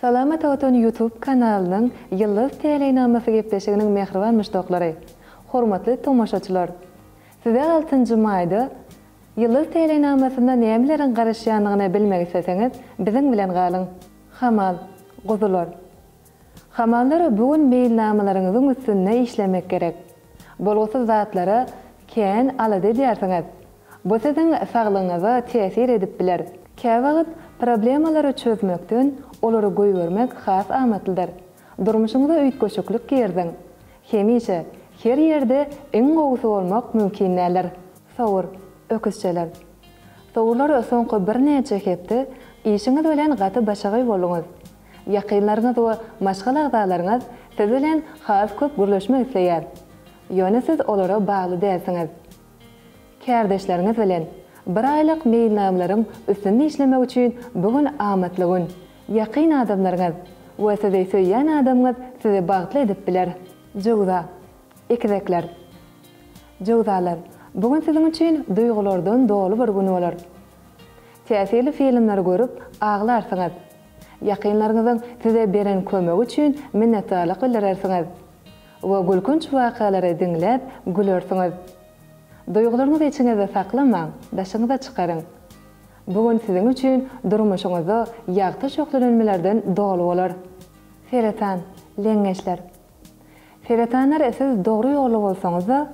Salam Ata Watan YouTube kanalynyň Ýyldyz täleýnamasy gepleşiginiň mähriban muşdaklary! Hormatly tomaşaçylar! Size altynjy maýda Ýyldyz täleýnamasynda nämeleriň garaşýandygyny bilmek isleseňiz, biziň bilen galyň! Hamal, guzular! Hamallar bu gün meýilnamalaryňyzyň üstünde işlemek gerek. Bolgusyz zatlara kän alada edýärsiňiz. Bu siziň saglygyňyza täsir edip biler. Käwagt problemalary çözmekden olary goýbermek has amatlydyr. Durmuşyňyza üýtgeşiklik giriziň. Hemişe, her ýerde iň gowusy bolmak mümkin däldir. Sowur, öküzçeler. Sowurlar soňky birnäçe hepde işiňiz bilen gaty başagaý bolduňyz. Ýakynlaryňyz we maşgala agzalaryňyz siz bilen has köp gürleşmek isleýär. Ýöne siz olara bagly dälsiňiz. Kärdeşleriňiz bilen bir aýlyk meýilnamalaryň üstünde işlemek üçin bu gün amatly gün. Ýakyn adamlaryňyz we sizi söýýän adamyňyz sizi bagtly edip biler. Jöwza. Ekizekler. Jöwzalar, bu gün siziň üçin duýgulardan doly bir gün bolar. Täsirli filmleri görüp, aglarsyňyz. Ýakynlaryňyzyň size beren kömegi üçin minnetdarlyk bildirersiňiz we gülkünç wakalary diňläp, gülersiňiz. Duýgularyňyzy içiňizde saklamaň, daşyňyza çykaryň. Bu gün siziň üçin durmuşyňyzda ýagty şöhlelenmelerden doly bolar. Seretan, leňňeçler. Seretanlar siz dogry ýolda bolsaňyzda,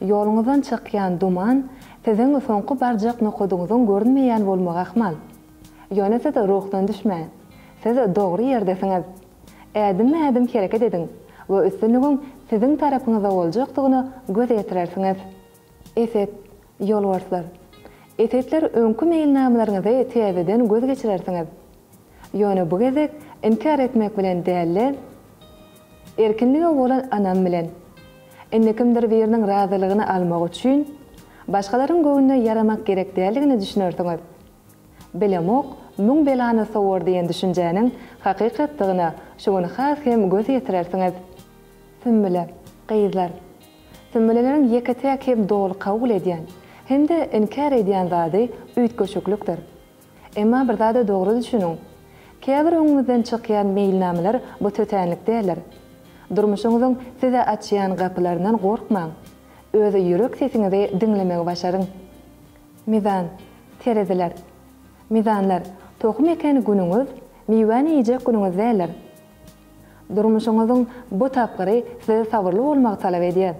ýoluňyzdan çykýan duman siziň soňky barjak nokadyňyzyň görünmeýän bolmagy ahmal. Ýöne siz ruhdan düşmäň. Siz dogry ýerdesiňiz. Ädimme-ädim hereket ediň we üstünligiň siziň tarapyňyzda boljakdygyna göz ýetirersiňiz. Eset, ýolbarslar. Esetler öňki meýilnamalaryňyzy täzeden göz geçirersiňiz. Ýöne bu gezek inkär etmek bilen däl-de, erkinlige bolan ynam bilen. Indi kimdir biriniň razylygyny almak üçin, başgalaryň göwnüne ýaramak gerek däldigine düşünersiňiz. Bilemok, müň belany sowar diýen düşünjäniň hakykatdygyna şu gün has hem göz ýetirersiňiz. Sümbüle, gyzlar. Sümbüleleriň ýeke-täk hem doly kabul edýän, hem-de inkär edýän zady üýtgeşiklikdir. Emma bir zada dogry düşüniň. Käbir öňüňizden çykýan meýilnamalar bu tötänlik däldir. Durmuşyňyzyň size açýan gapylaryndan gorkmaň. Öz ýürek sesiňizi diňlemegi başaryň. Mizan, tereziler. Mizanlar, tohum eken günüňiz, miwäni iýjek günüňiz däldir. Durmuşyňyzyň bu tapgyry size sabyrly bolmagy talap edýär.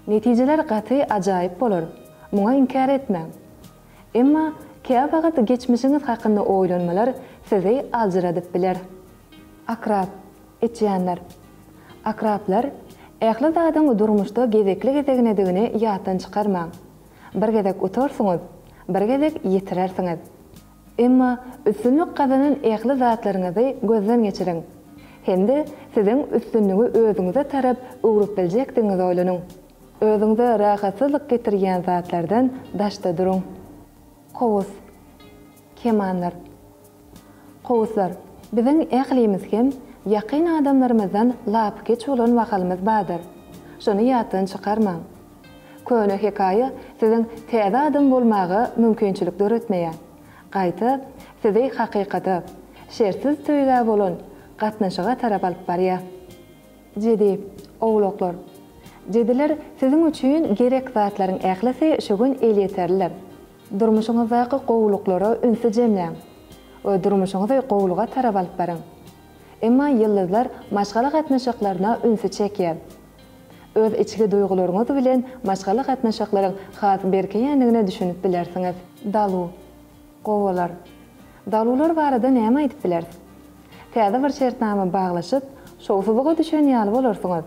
Netijeler gaty ajaýyp bolar, muňa inkär etmäň. Emma käwagt geçmişiňiz hakynda oýlanmalar sizi aljyradyp biler. Akrap, içýanlar. Akraplar, ähli zadyň durmuşda gezekli-gezeginedigini ýatdan çykarmaň. Bir gezek utarsyňyz, bir gezek ýitirersiňiz. Emma üstünlik gazanan ähli zatlaryňyzy gözden geçiriň hem-de siziň üstünligi özüňize tarap öwrüp biljekdigiňizi oýlanyň. Özüňize rahatsyzlyk getirýän zatlardan daşda duruň. Kowus. Kemanlar. Kowuslar, biziň ählimiz hem ýakyn adamlarymyzdan lapykeç bolan mahalymyz bardyr. Şony ýatdan çykarmaň. Köne hekaýa siziň täze adam bolmaga mümkinçilik döretmeýär. Gaýta, sizi hakykata, şertsiz söýgä bolan gatnaşyga tarap alyp barýar. Jedi, owlaklar. Jediler siziň üçin gerek zatlaryň ählisi şu gün elýeterlidir. Durmuşyňyzdaky gowulyklara ünsi jemläň we durmuşyňyzy gowulyga tarap alyp baryň. Emma ýyldyzlar maşgala gatnaşyklaryna ünsi çekýär. Öz içki duýgularyňyz bilen maşgala gatnaşyklaryň has berkeýändigine düşünip bilersiňiz. Daluw. Gowalar. Daluwlar barada näme aýdyp bileris? Täze bir şertnama baglaşyp, şowsuzlyga düşen ýaly bolarsyňyz.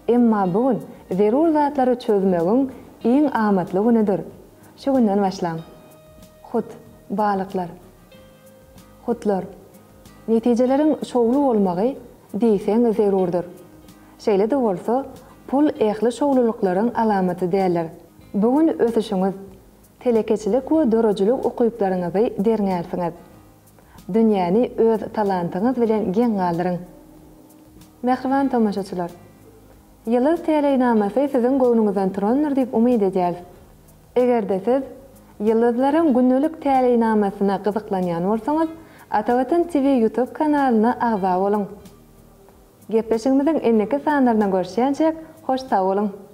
Emma bu gün zerur zatlary çözmegiň iň amatly günüdir. Şu günden başlaň. Hut, balyklar. Hutlar. Netijeleriň şowly bolmagy diýseň zerurdyr. Şeýle-de bolsa, pul ähli şowlulyklaryň alamaty däldir. Bu gün ösüşiňiz, telekeçilik we döredijilik ukyplaryňyzy derňärsiňiz. Dünýäni öz talantyňyz bilen geň galdyryň. Mähriban tomaşaçylar! Ýyldyz täleýnamasy siziň göwnüňizden turandyr diýip umyt edýäris. Eger-de siz ýyldyzlaryň gündelik täleýnamasyna gyzyklanýan bolsaňyz, Atavatan TV YouTube kanalyna agza boluň! Gepleşigimiziň indiki sanlarynda görüşýänçäk, hoş sag boluň!